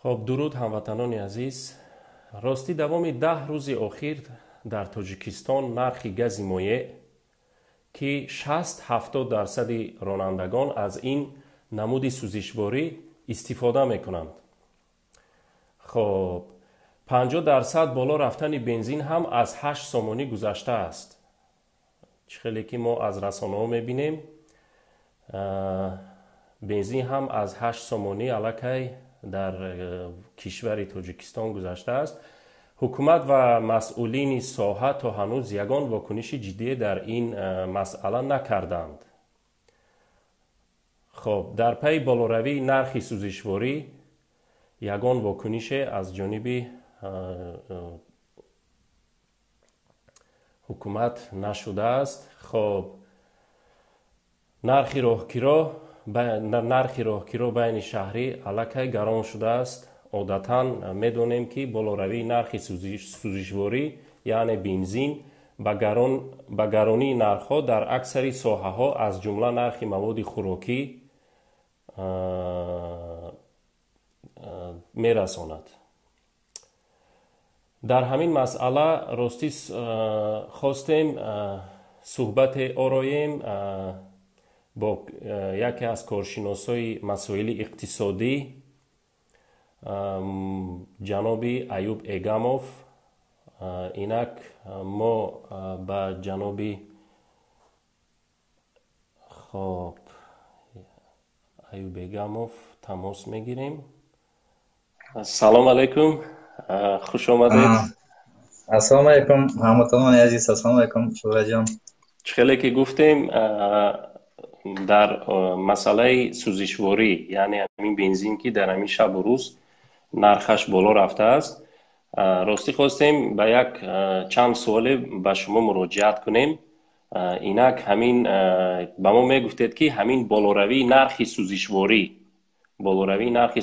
Хоб, дуруд, ҳамватанони азиз. Ростӣ, давоми 10 рӯзи охир дар Тоҷикистон нархи гази моеъ, ки 60-70 дарсади ронандагон аз ин намуди сӯзишворӣ истифода мекунанд. Хоб, 50% боло рафтани бензин ҳам аз 8 сомонӣ гузаштааст. Чӣ хеле ки мо аз расонаҳо мебинем, бензин ҳам аз 8 сомонӣ аллакай дар кишвари Тоҷикистон гузаштааст. Ҳукумат ва масъулини соҳа то ҳанӯз ягон вокуниши ҷиддие дар ин масъала накарданд. Хоб, дар пайи болоравии нархи сӯзишворӣ ягон вокунише аз ҷониби ҳукумат нашудааст. Хоб, нархи роҳкиро байни шаҳрӣ аллакай гарон шудааст. Одатан медонем, ки болоравии нархи сӯзишворӣ, яъне бензин, ба гаронии нархҳо дар аксари соҳаҳо, аз ҷумла нархи маводи хӯрокӣ мерасонад. Дар ҳамин масъала, ростӣ, хостем суҳбате ороем бо яке аз коршиносои масоили иқтисодӣ, ҷаноби Аюб Эгамов. Инак мо ба ҷаноби, хоб, Аюб Эгамов тамос мегирем. Салом алайкум, хуш омадед. Ассалому алайкум, ҳамватанони азиз, ассалому алайкум, Шуҳратҷон. Чӣ хеле ки гуфтем, дар масъалаи сӯзишворӣ, яъне ҳамин бензин, ки дар ҳамин шабу рӯз нархаш боло рафтааст, ростӣ хостем ба як чанд суоле ба шумо муроҷиат кунем. Инак, ҳамин ба мо мегуфтед, ки ҳамин болоравии нархи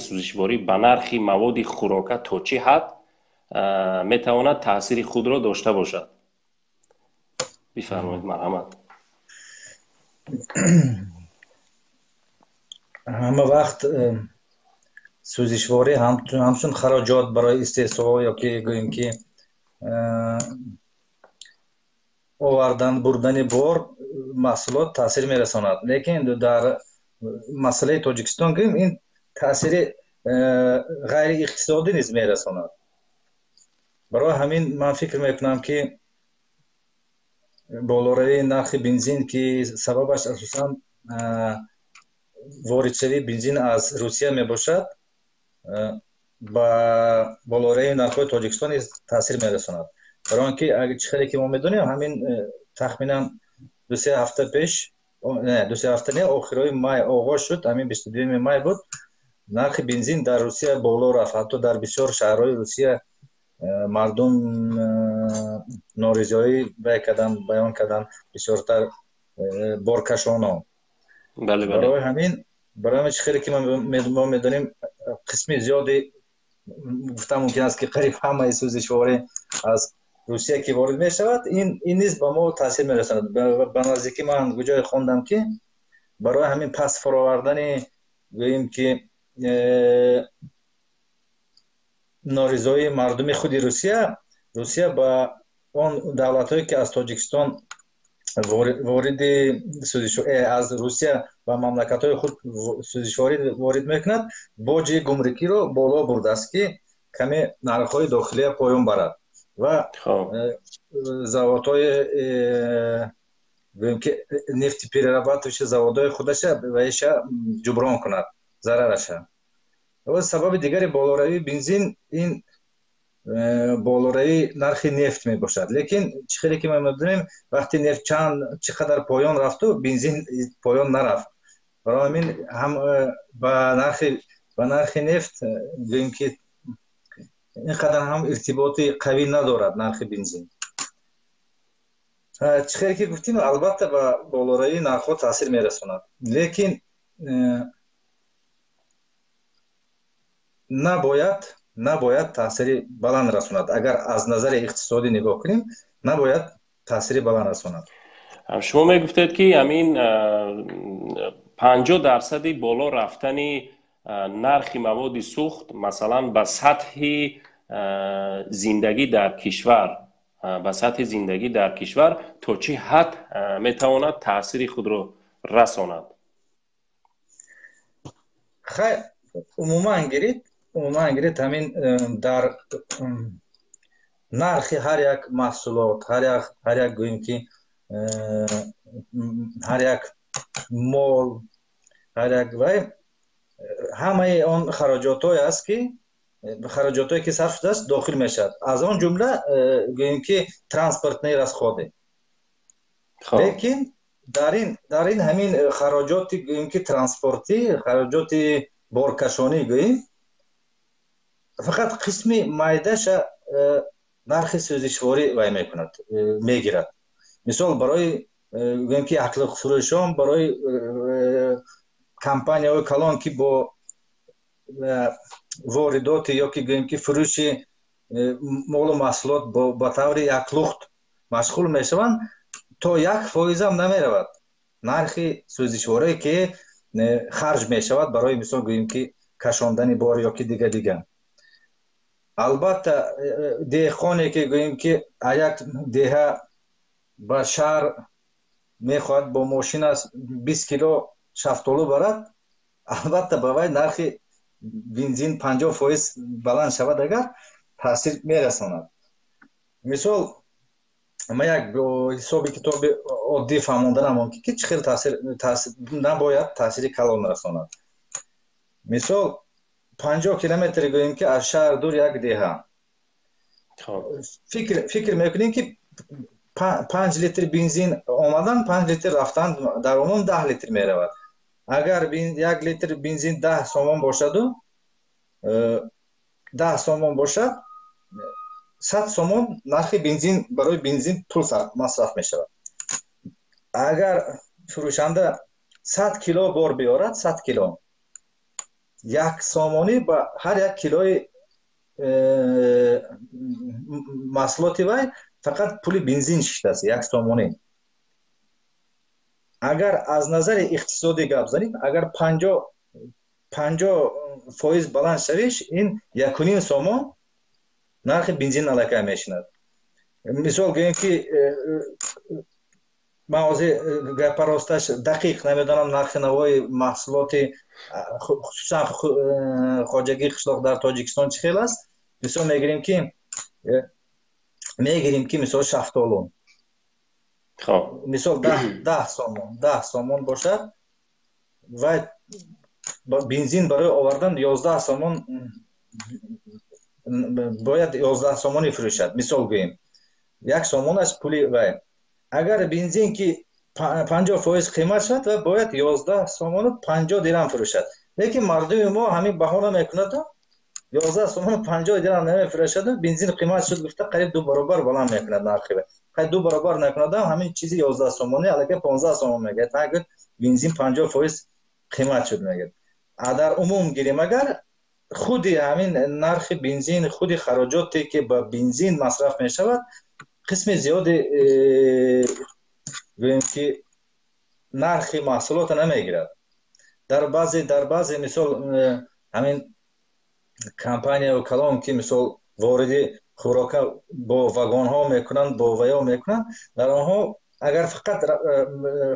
сӯзишворӣ ба нархи маводи хӯрока то чӣ ҳад метавонад таъсири худро дошта бошад? Бифармоед, марҳамат. Ҳама вақт сӯзишворӣ ҳамчун хароҷот барои истеҳсол ё ки гӯем ки овардан, бурдани бор, маҳсулот таъсир мерасонад. Лекин дар масъалаи Тоҷикистон гӯем, ин таъсири ғайрииқтисодӣ низ мерасонад. Барои ҳамин ман фикр мекунам, ки болоравии нархи бензин, ки сабабаш асосан воридшавии бензин аз Русия мебошад, ба болоравии нархҳои Тоҷикистон низ таъсир мерасонад. Барои он ки чӣ хеле ки мо медонем, ҳамин тахминан 2-се ҳафта пеш, 2-се ҳафта не, охирои май оғоз шуд, ҳамин 22-юми май буд, нархи бензин дар Русия боло рафт. Ҳатто дар бисёр шаҳрҳои Русия мардум норизоӣ бай кардан, баён карданд, бисёртар боркашонон. Барои ҳамин, чӣ хеле ки мо медонем, қисми зиёди, гуфтан мумкин аст, ки қариб ҳамаи сӯзишворӣ аз Русия ки ворид мешавад, ин низ ба мо таъсир мерасонад. Ба наздикӣ ман ҷое хондам, ки барои ҳамин паст фаровардани, гӯем ки, норизоии мардуми худи Русия, Русия ба он давлатҳое, ки аз Тоҷикистон вориди аз Русия ба мамлакатҳои худ сӯзишворӣ ворид мекунад, боҷи гумрукиро боло бурдааст, ки каме нархҳои дохилия поён барад ва заводҳои, гӯем ки, нефтеперерабатывающий заводҳои худаша ваиша ҷуброн кунад зарараша. Сабаби дигари болоравии бензин ин болоравии нархи нефт мебошад. Лекин чӣ хеле ки мо медонем, вақти нефт чанд чӣ қадар поён рафту, бензин поён нарафт. Барои ҳамин ҳам ба нархи нефт, гӯем ки, ин қадар ҳам иртиботи қавӣ надорад нархи бензин. Чӣ хеле ки гуфтем, албатта, ба болоравии нархҳо таъсир мерасонад, лекин набояд таъсири баланд расонад. Агар аз назари иқтисодӣ нигоҳ кунем, набояд таъсири баланд расонад. Шумо мегуфтед, ки ҳамин 50 дарсади боло рафтани Нархи маводи сӯхт, масалан, ба сатҳи зиндагӣ дар кишвар, ба сатҳи зиндагӣ дар кишвар то чӣ ҳад метавонад таъсири худро расонад? Хай, умуман гирид, ҳамин дар нархи ҳар як маҳсулот, ҳар як, гӯем ки, ҳар як мол, ҳар як вай, ҳамаи он хароҷотҳое аст, ки хароҷотҳое ки сарф шудааст, дохил мешавад, аз он ҷумла, гӯем ки, транспортные расходы. Лекин дар ин ҳамин хароҷоти, гӯем ки, транспортӣ, хароҷоти боркашонӣ, гӯем, фақат қисми майдаша нархи сӯзишворӣ вай мекунад, мегирад. Мисол, барои, гӯем ки, яклухтфурӯшон, барои компанияҳои калон, ки бо воридоти ё ки, гӯем ки, фурӯши молу маҳсулот ба таври яклухт машғул мешаванд, то 1%-ам намеравад нархи сӯзишворие, ки харҷ мешавад барои, мисол, гӯем ки, кашондани бор ё ки дига. Албатта, деҳқоне ки, гӯем ки, як деҳа ба шаҳр мехоҳад бо мошинаш 20 кило шафтолу барад, албатта, ба вай нархи бензин 50% баланд шавад агар, таъсир мерасонад. Мисол, ма як ҳисоби китоби оддӣ фаҳмонданам мумкин, ки чӣ хел таъсир набояд таъсири калон расонад. Мисол, 50 километр, гӯем ки, аз шаҳр дур як деҳа, фикр мекунем, ки 5 литр бензин омадан, 5 литр рафтан, дар умум 10 литр меравад. Агар 1 литр бензин 10 сомон бошаду, 10 сомон бошад, 100 сомон нархи бензин, барои бензин пул масраф мешавад. Агар фурӯшанда 100 кило бор биёрад, 100 кило, 1 сомонӣ ба ҳар 1 килои маҳсулоти вай фақат пули бензин шиштааст, 1 сомонӣ. Агар аз назари иқтисодӣ гап занем, агар 50% баланд шавиш, ин 1,5 сомон нархи бензин аллакай мешинад. Мисол, гӯем ки, ман ҳозир гапа росташ дақиқ намедонам, нархи навои маҳсулоти, хусусан хоҷагии қишлоқ дар Тоҷикистон чӣ хел аст. Мисол мегирем ки, мисол, шафтолу, мисол, 10 сомон, 10 сомон бошад, вай бензин барои овардан 11 сомон, бояд 11 сомонӣ фурӯшад. Мисол гӯем, 1 сомонаш пули вай. Агар бензин ки 50% қимат шавад, ва бояд 11 сомону 50 дирам фурӯшад. Лекин мардуми мо ҳамин баҳона мекунаду 11 сомону 50 дирам намефурӯшаду, бензин қимат шуд гуфта, қариб ду баробар баланд мекунад нархи. Қариб ду баробар накунадам, ҳамин чизи 11 сомонӣ аллакай 15 сомон мегӯяд. Агар бензин 50% қимат шуд, мегӯяд. А дар умум гирем агар, худи ҳамин нархи бензин, худи хароҷоте ки ба бензин масраф мешавад, қисми зиёди, гӯем ки, нархи маҳсулотро намегирад. Дар баъзе, мисол, ҳамин компанияу калон, ки, мисол, вориди хӯрока бо вагонҳо мекунанд, бо ваё мекунанд, дар онҳо агар фақат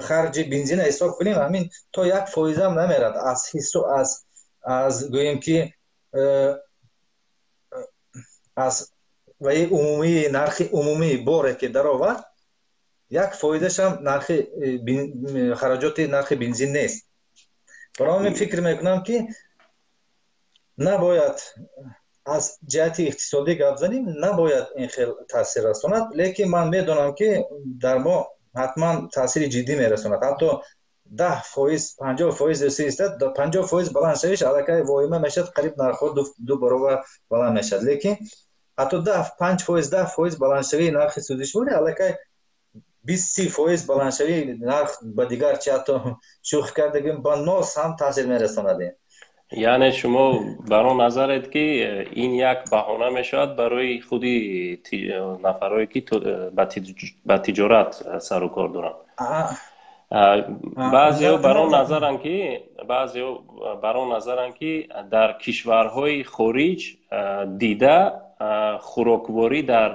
харҷи бензина ҳисоб кунем, ҳамин то 1%-ам намерад аз ҳисо аз, гӯем ки, аз ваи умумии нархи умумии боре ки даровард, 1%-ашам нархи хароҷоти нархи бензин нест. Барои ҳамин фикр мекунам, ки набояд аз ҷиҳати иқтисодӣ гап занем, набояд ин хел таъсир расонад. Лекин ман медонам, ки дар мо ҳатман таъсири ҷиддӣ мерасонад. Ҳатто 10%, 50% истад, 50% баланд шавиш, аллакай воҳима мешавад, қариб нархҳо ду баробар баланд мешавад. Лекин ҳатто 5%, 10% баландшавии нархи сӯзишворӣ аллакай 20-30% баландшавии нарх ба дигар чи, ҳатто шӯхӣ кардагим, ба нос ҳам таъсир мерасонад. Яъне шумо бар он назаред, ки ин як баҳона мешавад барои худи нафарое, ки ба тиҷорат сару кор доранд. Баъзеҳо бар он назаранд ки баъзеҳо бар он назаранд, ки дар кишварҳои хориҷ дида хӯрокворӣ дар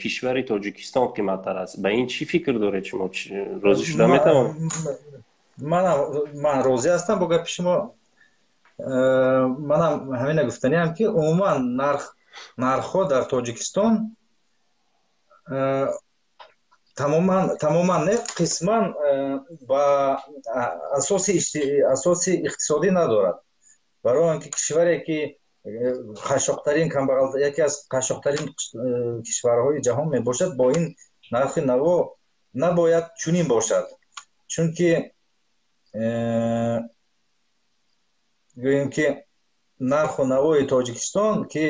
кишвари Тоҷикистон қиматтар аст. Ба ин чӣ фикр доред шумо? Розӣ шуда метавонед? Ман розӣ ҳастам бо гапи шумо. Манам ҳамина гуфтаниам, ки умуман нархҳо дар Тоҷикистон тамоман не, қисман ба асоси иқтисодӣ надорад. Барои он ки кишваре ки қашшоқтарин, камбағал, яке аз қашшоқтарин кишварҳои ҷаҳон мебошад, бо ин нархи наво набояд чунин бошад, чунки гӯем ки нарху навои Тоҷикистон, ки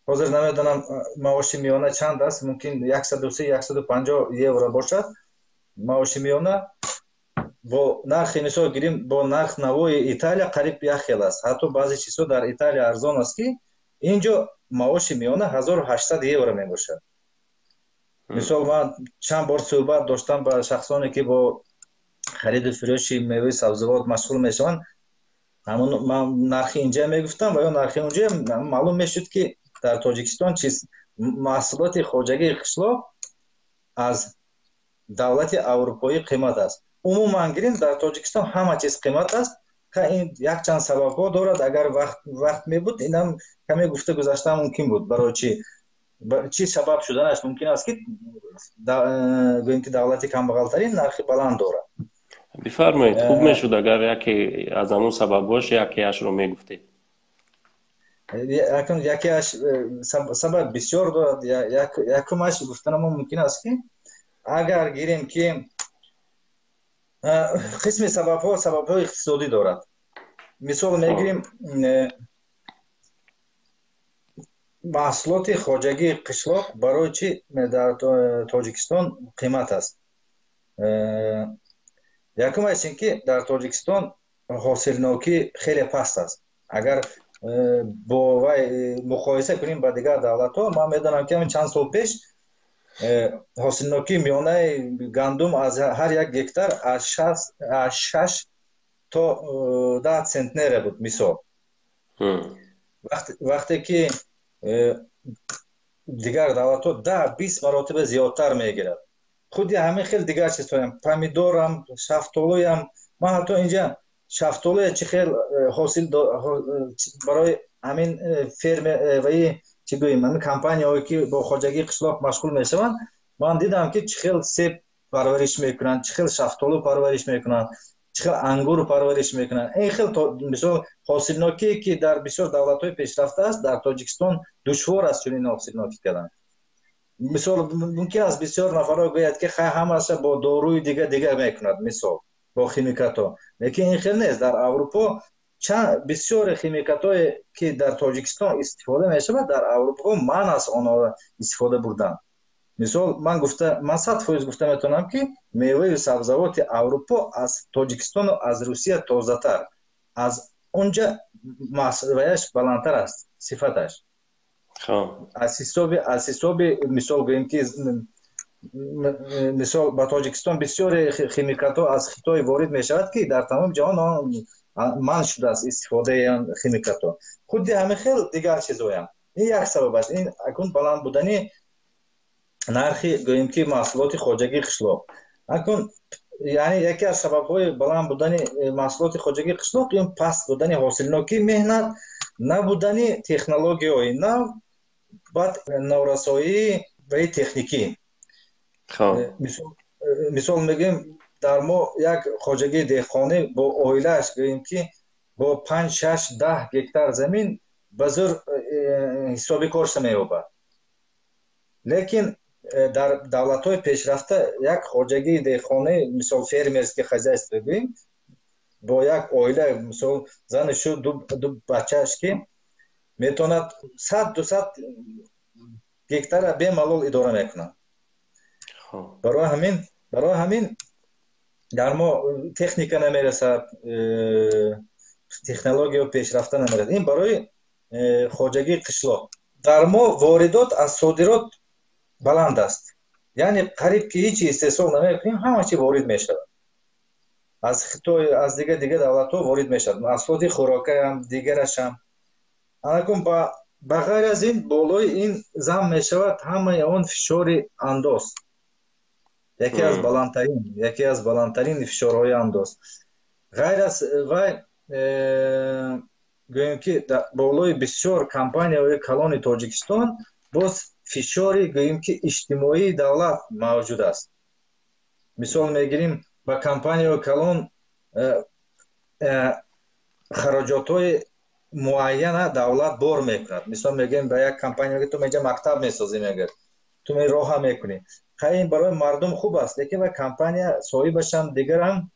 ҳозир намедонам маоши миёна чанд аст, мумкин 130, 150 евро бошад маоши миёна, бо нархи, мисол гирим, бо нарх навои Италия қариб як хел аст. Ҳатто баъзе чизҳо дар Италия арзон аст, ки инҷо маоши миёна 1800 евро мебошад. Мисол, ман чанд бор суҳбат доштам ба шахсоне, ки бо хариду фурӯши меваи сабзавот машғул мешаванд. Ҳамон ман нархи инҷа мегуфтам ва ё нархи унҷа, маълум мешуд, ки дар Тоҷикистон чиз маҳсулоти хоҷагии қишлоқ аз давлати аврупоӣ қимат аст. Умуман гирем, дар Тоҷикистон ҳама чиз қимат аст. Ин якчанд сабабҳо дорад. Агар вақт мебуд, инам каме гуфта гузаштан мумкин буд, барои чӣ, чӣ сабаб шуданаш мумкин аст, ки гӯем ки давлати камбағалтарин нархи баланд дорад. Бифармоед, хуб мешуд, агар яке аз ҳамун сабабҳош якеашро мегуфтед. Якеаш, сабаб бисёр дорад, якумаш гуфтанамо мумкин аст, ки агар гирем, ки қисми сабабҳо сабабҳои иқтисодӣ дорад. Мисол мегирем, маҳсулоти хоҷагии қишлоқ барои чӣ дар Тоҷикистон қимат аст? Якумаш ин ки дар Тоҷикистон ҳосилнокӣ хеле паст аст, агар бо вай муқоиса кунем ба дигар давлатҳо. Ман медонам, ки ҳамин чанд сол пеш ҳосилнокии миёнаи гандум аз ҳар як гектар аз 6 то 10 центнера буд, мисол. Вақте ки дигар давлатҳо 10, 20 маротиба зиёдтар мегирад. Худи ҳамин хел дигар чизҳоям, помидорам, шафтолуям. Ман ҳатто инҷа шафтолуя чӣ хел ҳосил барои ҳамин фермер ваи, чӣ гӯем, ҳамин компанияҳое, ки бо хоҷагии қишлоқ машғул мешаванд, ман дидам, ки чӣ хел себ парвариш мекунанд, чӣ хел шафтолу парвариш мекунанд, чӣ хел ангур парвариш мекунанд. Ин хел, мисол, ҳосилнокие, ки дар бисёр давлатҳои пешрафта аст, дар Тоҷикистон душвор аст чунин ҳосилнокӣ кардан. Мисол, мумкин аст бисёр нафарҳо гӯяд, ки хай, ҳамаша бо доруи дига дига мекунад, мисол, бо химикатҳо. Лекин ин хел нест. Дар Аврупо бисёре химикатҳое, ки дар Тоҷикистон истифода мешавад, дар Аврупо манъ аст онҳоро истифода бурдан. Мисол, ман 100% гуфта метавонам, ки меваю сабзавоти Аврупо аз Тоҷикистону аз Русия тозатар, аз онҷа ваяш баландтар аст, сифаташ. Аз ҳисоби, мисол гӯем, ки мисол, ба Тоҷикистон бисёре химикатҳо аз Хитой ворид мешавад, ки дар тамоми ҷаҳон манъ шудааст истифодаи химикатҳо. Худи ҳамин хел дигар чизҳоям. Ин як сабаб аст. Ин акун баланд будани нархи, гӯем ки, маҳсулоти хоҷагии қишлоқ. Акун, яъне, яке аз сабабҳои баланд будани маҳсулоти хоҷагии қишлоқ ин паст будани ҳосилнокии меҳнат, набудани технологияҳои нав, баъд норасоии ваи техникӣ. Мисол мегӯем, дар мо як хоҷагии деҳқонӣ бо оилааш, гӯем ки, бо 5, 6, 10 гектар замин ба зӯр ҳисоби корша меёбад. Лекин дар давлатҳои пешрафта як хоҷагии деҳқонӣ, мисол, фермерский хозяйство гӯем, бо як оила, мисол, зану шу, ду бачааш, ки метавонад 100, 200 гектара бемалол идора мекунад. Барои ҳамин дар мо техника намерасад, технология пешрафта намерасад. Ин барои хоҷагии қишлоқ. Дар мо воридот аз содирот баланд аст, яъне қариб ки ҳеҷ истеҳсол намекунем, ҳама чи ворид мешавад. Аз Хитой, аз дигар давлатҳо ворид мешавад. Маҳсулоти хӯрокаам, дигарашам. Анакун ба ғайр аз ин болои ин зам мешавад ҳамаи он фишори андоз. Яке аз баландтарин фишорҳои андоз. Ғайр аз вай гӯем ки болои бисёр компанияҳои калони Тоҷикистон боз фишори гӯем ки иҷтимоии давлат мавҷуд аст. Мисол мегирим ба компанияҳои калон хароҷотҳои муайяна давлат бор мекунад. Мисол мегӯем ба як компания ки ту инҷа мактаб месозӣ, мегӯяд ту роҳа мекунӣ. Хай ин барои мардум хуб аст, лекин ба компания соҳибашам дигарам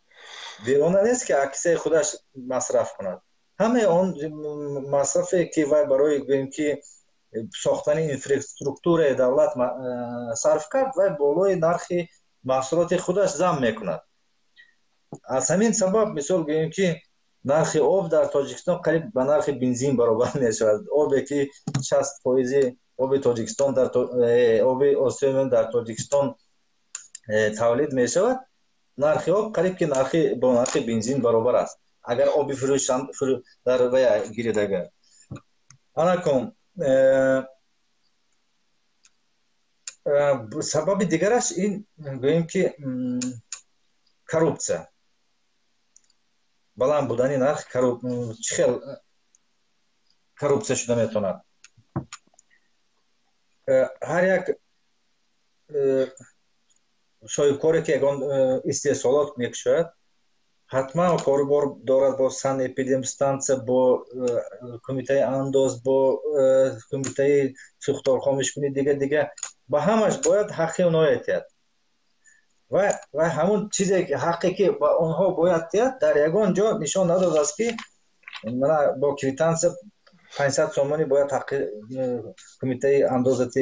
девона нест ки аксияи худаш масраф кунад. Ҳамаи он масрафе ки вай барои гӯем ки сохтани инфраструктураи давлат сарф кард, вай болои нархи маҳсулоти худаш зам мекунад. Аз ҳамин сабаб мисол гӯем ки нархи об дар Тоҷикистон қариб ба нархи бензин баробар мешавад. Обе ки 60% оби Тоҷикистон дар оби Осиёи Миёна дар Тоҷикистон тавлид мешавад, нархи об қариб ки бо нархи бензин баробар аст. Агар оби фурӯш дар вая гиред агар. Анакун сабаби дигараш ин гӯем ки коррупсия. Баланд будани нарх чӣ хел коррупсия шуда метавонад? Ҳар як соҳибкоре ки ягон истеҳсолот мекушояд, ҳатман корубор дорад бо санэпидемстансия, бо кумитаи андоз, бо кумитаи сӯхторхомӯшкунӣ, дига. Ба ҳамаш бояд ҳаққи онҳо этиҳад. Ва ҳамун чизе ҳаққе ки ба онҳо бояд диҳад, дар ягон ҷо нишон надодааст ки мана бо квитансия 500 сомонӣ бояд ҳаққи кумитаи андозати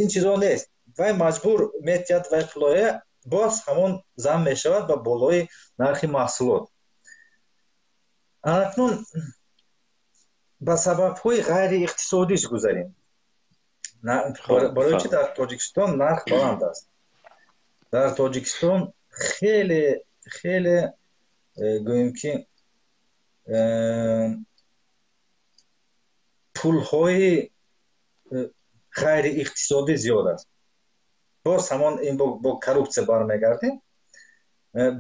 ин чизо нест. Вай маҷбур метиҳад вай пулоя, боз ҳамон зам мешавад ба болои нархи маҳсулот. Акнун ба сабабҳои ғайрииқтисодиш гузарем. Барои чи дар Тоҷикистон нарх баланд аст? Дар Тоҷикистон хеле хеле гӯем ки пулҳои ғайрииқтисодӣ зиёд аст. Боз ҳамон ин бо коррупсия бармегардем.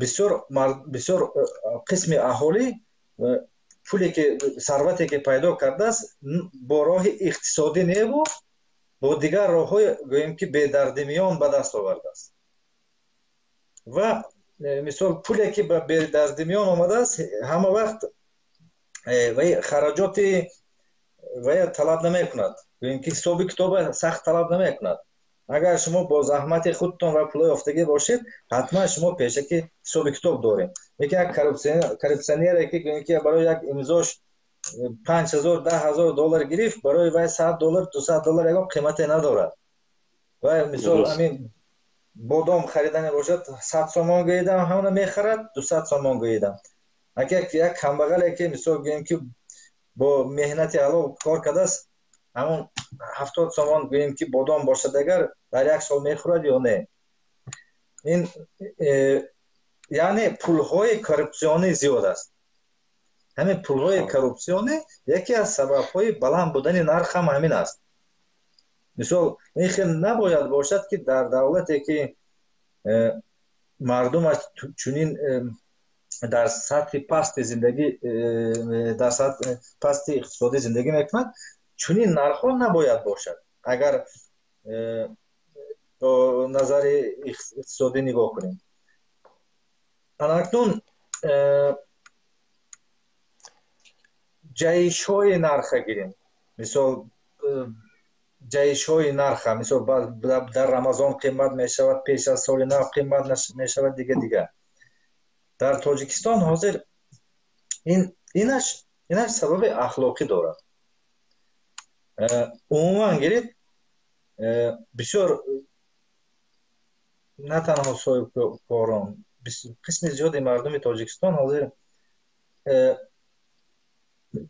Бисёр қисми аҳолӣ пуле ки сарвате ки пайдо кардааст бо роҳи иқтисодӣ неву бо дигар роҳҳои гӯем ки бедардимиён ба даст овардааст. Ва мисол пуле ки ба бедардимиён омадааст ҳама вақт вай хараҷоти вая талаб намекунад. Гӯем ки ҳисоби китоба сахт талаб намекунад. Агар шумо бо заҳмати худтон ва пулои ёфтагӣ бошед, ҳатман шумо пешаки ҳисоби китоб доред. Лекин як коррупсионере ки гӯем ки барои як имзош 5000 10000 доллар гирифт, барои вай 100 доллар 200 доллар ягон қимате надорад. Вай мисол ҳамин бодом харидане бошад, 100 сомон гӯидам ҳамона мехарад, 200 сомон гӯидам. Агар як камбағале ки мисол гӯем ки бо меҳнати ҳалол кор кардааст, ҳамон 70 сомон гӯем ки бодом бошад, агар дар як сол мехӯрад ё не. Ин яъне пулҳои коррупсионӣ зиёд аст. Ҳамин пулҳои коррупсионӣ яке аз сабабҳои баланд будани нарх ҳам ҳамин аст. Мисол ин хел набояд бошад ки дар давлате ки мардумаш чунин дар сатҳи пасти зиндагӣ, дар сатҳи пасти иқтисодӣ зиндагӣ мекунад, чунин нархҳо набояд бошад. Агар бо назари иқтисодӣ нигоҳ кунем. Анакнун ҷаҳишҳои нарха гирем. Мисол ҷаҳишҳои нарха, мисол дар Рамазон қимат мешавад, пеш аз соли нав қимат мешавад, дига. Дар Тоҷикистон ҳозир инаш сабаби ахлоқӣ дорад. Умуман гиред, бисёр на танҳо соҳибкорон, қисми зиёди мардуми Тоҷикистон ҳозир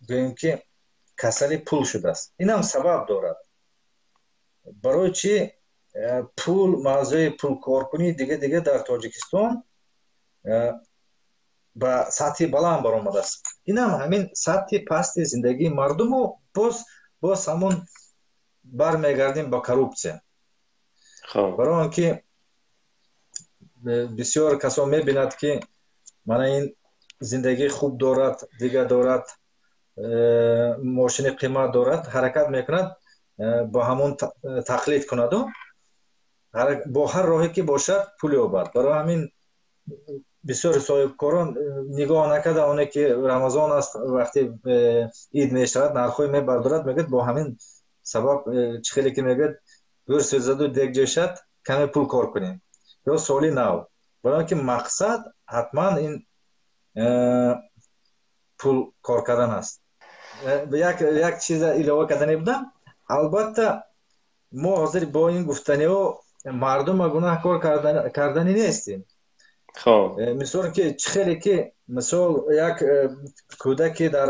гӯем ки касали пул шудааст. Инам сабаб дорад. Барои чи пул, мавзӯи пулкоркунӣ дига дар Тоҷикистон Ба сатҳи баланд баромадааст. Инам ҳамин сатҳи пасти зиндагии мардуму боз ҳамон бармегардем ба коррупсия. Барои он ки бисёр касон мебинад, ки мана ин зиндагии хуб дорад, дигар дорад, мошини қимат дорад, ҳаракат мекунад бо ҳамон тақлид кунаду бо ҳар роҳе ки бошад пул ёбад. Барои ҳамин бисёри соҳибкорон нигоҳ накарда оне ки Рамазон аст, вақте ид мешавад, нархҳои мебардорад, мегӯяд, бо ҳамин сабаб, чӣ хеле ки мегӯяд, гӯр сӯзаду дег ҷӯшад, каме пул кор кунем, ё соли нав. Барои он ки мақсад ҳатман ин пул кор кардан аст. Як чиза илова кардане будам. Албатта, мо ҳозир бо ин гуфтаниҳо мардума гунаҳкор кардани нестем. Мисол ки чӣ хеле ки мисол як кӯдаке дар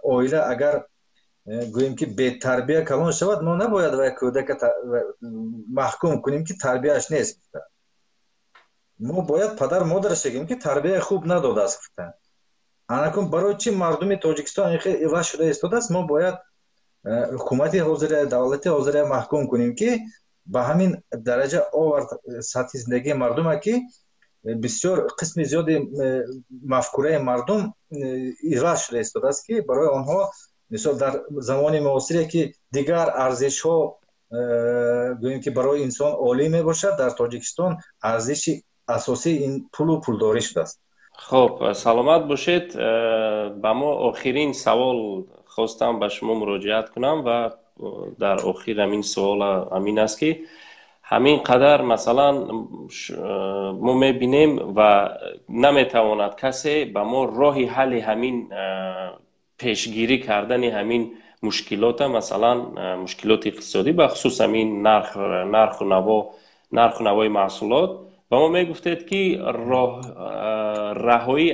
оила агар гӯем ки бетарбия калон шавад, мо набояд вай кӯдака маҳкум кунем, ки тарбияаш нест. Мо бояд падар модараш гӯем, ки тарбияи хуб надодааст гуфта. Анакун барои чӣ мардуми Тоҷикистон ин хел иваз шуда истодааст? Мо бояд ҳукумати ҳозира, давлати ҳозира маҳкум кунем, ки ба ҳамин дараҷа овард сатҳи зиндагии мардума, ки бисёр қисми зиёди мафкураи мардум иваз шуда истодааст, ки барои онҳо мисол дар замони муосире, ки дигар арзишҳо гӯем ки барои инсон олӣ мебошад, дар Тоҷикистон арзиши асосӣ ин пулу пулдорӣ шудааст. Хуб, саломат бошед. Ба мо охирин савол хостам ба шумо муроҷиат кунам ва дар охир ҳамин суол ҳамин аст, ки ҳамин қадар масалан мо мебинем ва наметавонад касе ба мо роҳи ҳалли ҳамин пешгирӣ кардани ҳамин мушкилота, масалан мушкилоти иқтисодӣ, бахусус ҳамин нарху наво, нарху навои маҳсулот, ба мо мегуфтед, ки раҳоӣ,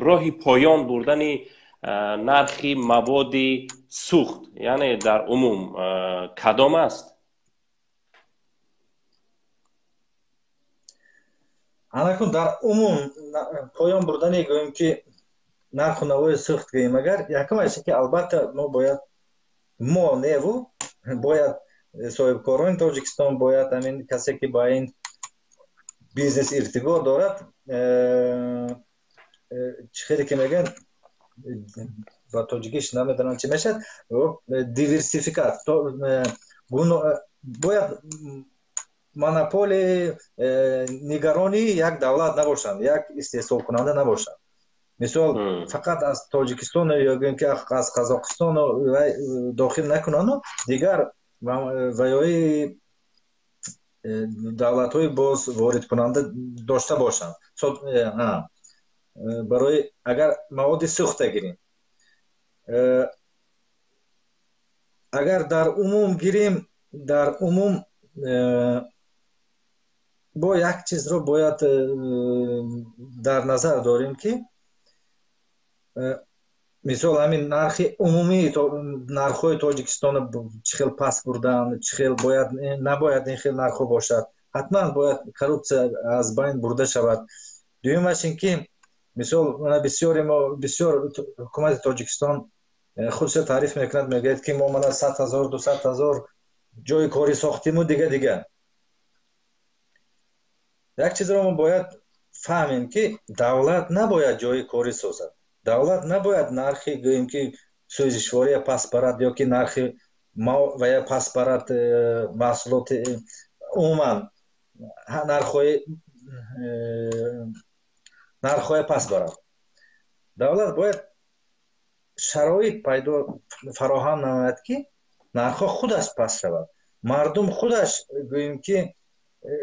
роҳи поён бурдани нархи маводи сӯхт, яъне дар умум, кадом аст? Анакун дар умум поён бурдани, гӯем ки нарху навои сӯхт гӯем агар, якумаш ки албатта мо бояд, мо неву бояд соҳибкорони Тоҷикистон, бояд ҳамин касе ки ба ин бизнес иртибот дорад, чӣ хеле ки мегӯянд, ба тоҷикиш намедонам чӣ мешавад, диверсификат, бояд монополи нигарони як давлат набошанд, як истеҳсолкунанда набошанд. Мисол, фақат аз Тоҷикистон ё гӯем ки аз Қазоқистон дохил накунанду дигар ваёи давлатҳои боз воридкунанда дошта бошанд. Барои агар маводи сӯхта гирем, агар дар умум гирем, дар умум бо як чизро бояд дар назар дорем, ки мисол ҳамин нархи умумии нархҳои Тоҷикистона чӣ хел паст бурдан, чӣ хел бояд, набояд ин хел нархҳо бошад, ҳатман бояд коррупсия аз байн бурда шавад. Дуюмаш ин ки мисол бисёре мо, бисёр ҳукумати Тоҷикистон худша таъриф мекунад, мегӯяд ки мо мана 100 000, 200 000 ҷои корӣ сохтиму дига дига. Як чизро мо бояд фаҳмем, ки давлат набояд ҷои корӣ созад, давлат набояд нархи, гӯем ки сӯзишвория паст барад ё ки нархи вая паст барад, маҳсулоти умуман нархҳое паст барад. Давлат бояд шароит пайдо фароҳам намояд, ки нархҳо худаш паст шавад, мардум худаш, гӯем ки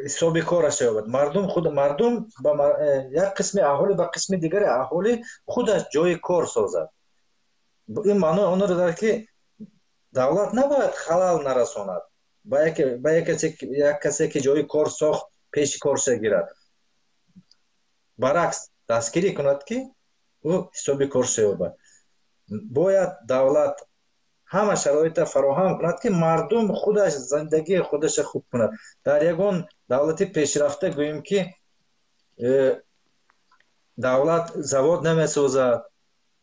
ҳисоби кораш ёбад, мардум худ, мардум як қисми аҳолӣ ба қисми дигари аҳолӣ худаш ҷои кор созад. Ин маънои онро дорад, ки давлат набояд халал нарасонад ба як касе ки ҷои кор сохт, пеши корша гирад, баръакс дастгирӣ кунад, ки ӯ ҳисоби корша ёбад. Бояд давлат ҳама шароита фароҳам кунад, ки мардум худаш зиндагии худаша хуб кунад. Дар ягон давлати пешрафта, гӯем ки Давлат завод намесозад,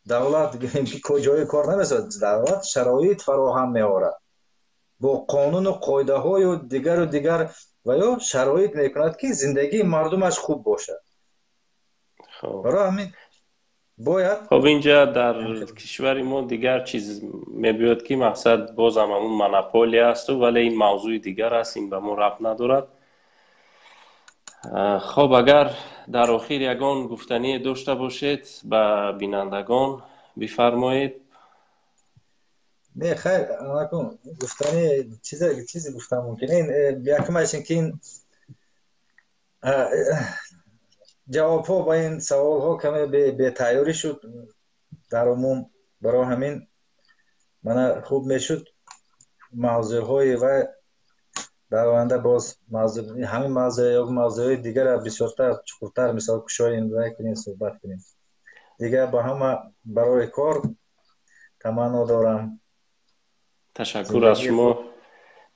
давлат ҷои кор намесозад, давлат шароит фароҳам меорад бо қонуну қоидаҳою дигару дигар ва ё шароит мекунад, ки зиндагии мардумаш хуб бошад. Барои ҳамин бояд Хоб, инҷа дар кишвари мо дигар чиз мебиёд, ки мақсад бозам ҳамун монополия асту, вале ин мавзӯи дигар аст, ин ба мо рабт надорад. Хоб, агар дар охир ягон гуфтание дошта бошед, ба бинандагон бифармоед. Не, хайр, анакун гуфтани чизе гуфтан мумкин. Ин якумаш ин ки ин ҷавобҳо ба ин саволҳо каме бетайёрӣ шуд дар умум. Барои ҳамин мана хуб мешуд мавзӯъҳои вай дар оянда боз ҳамин мавзӯъ ё мавзӯъҳои дигара бисёртар, чуқуртар, мисол, кушоем, вай кунем, суҳбат кунем. Дигар ба ҳама барои кор таманно дорам. Ташаккур аз шумо,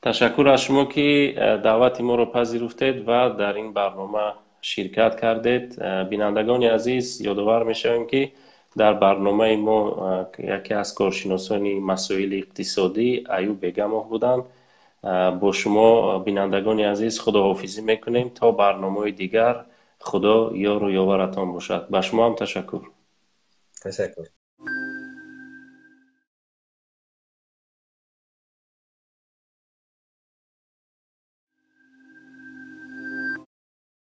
ташаккур аз шумо, ки даъвати моро пазируфтед ва дар ин барнома ширкат кардед. Бинандагони азиз, ёдовар мешавем, ки дар барномаи мо яке аз коршиносони масоили иқтисодӣ Аюб Бегамов буданд. Бо шумо, бинандагони азиз, худоҳофизӣ мекунем то барномаҳои дигар. Худо ёру ёваратон бошад. Ба шумо ҳам ташаккур. Ташаккур.